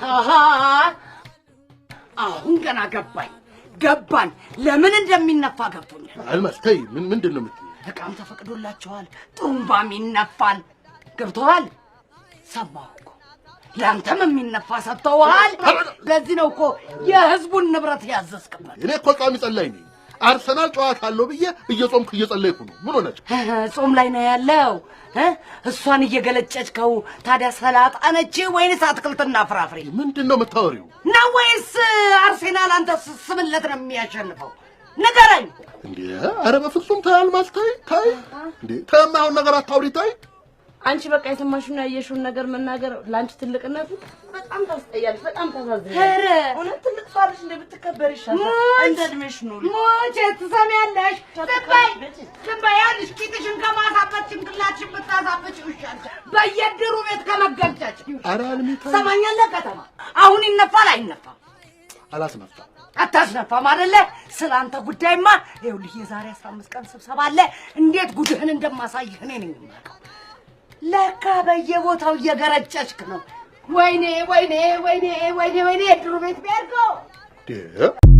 አሃ፣ አሁን ገና ገባኝ ገባን። ለምን እንደሚነፋ ገብቶኛል። አልማዝ ተይ፣ ምን ምንድን ነው የምትይው? እቃም ተፈቅዶላቸዋል፣ ጥሩምባም ይነፋል። ገብቶሃል? ሰማሁ እኮ፣ ለአንተም የሚነፋ ሰጥተውሃል። ለዚህ ነው እኮ የህዝቡን ንብረት ያዘዝክበት። እኔ እኮ ጿሚ ጸላይ ነኝ። አርሰናል ጨዋታ አለው ብዬ እየጾምኩ እየጸለይኩ ነው። ምን ሆነች? ጾም ላይ ነው ያለው እ? እሷን እየገለጨችከው። ታዲያ ሰላጣ ነች ወይንስ አትክልትና ፍራፍሬ ምንድን ነው የምታወሪው? ነው ወይስ አርሴናል አንተ ስምለት ነው የሚያሸንፈው? ንገረኝ። እንዴ፣ ኧረ በፍጹም ተይ አልማዝ፣ ተይ ተይ። እንዴ ተይ፣ የማይሆን ነገር አታውሪ፣ ተይ። አንቺ በቃ የሰማሽውን ያየሽውን ነገር መናገር ለአንቺ ትልቅነቱ በጣም ታስጠያለሽ፣ በጣም ታሳዝኛለሽ። ኧረ! እውነት ትልቅ ሰው አለሽ፣ እንደ ብትከበር ይሻላል። እንደ እድሜሽ ኑሪ። ሞቼ ትሰሚያለሽ? ዝም በይ ዝም በይ። ይኸውልሽ ቂጥሽን ከማሳበጥ ጭንቅላትሽን ብታሳብጪው ይሻልሻል። በየድሩ ቤት ከመገልጨጭ። ኧረ አልሚ ተይ። ትሰማኛለህ? ከተማ አሁን ይነፋል አይነፋም? አላስነፋም። አታስነፋም አይደለ? ስለ አንተ ጉዳይማ ይኸውልህ የዛሬ 15 ቀን ስብሰባ አለ። እንዴት ጉድህን እንደማሳይህ እኔ ነኝ የማውቀው። ለካ በየቦታው እየገረጨችክ ነው። ወይኔ ወይኔ ወይኔ ወይኔ ወይኔ፣ የድሩ ቤት ቢያድርገው። እንዴ።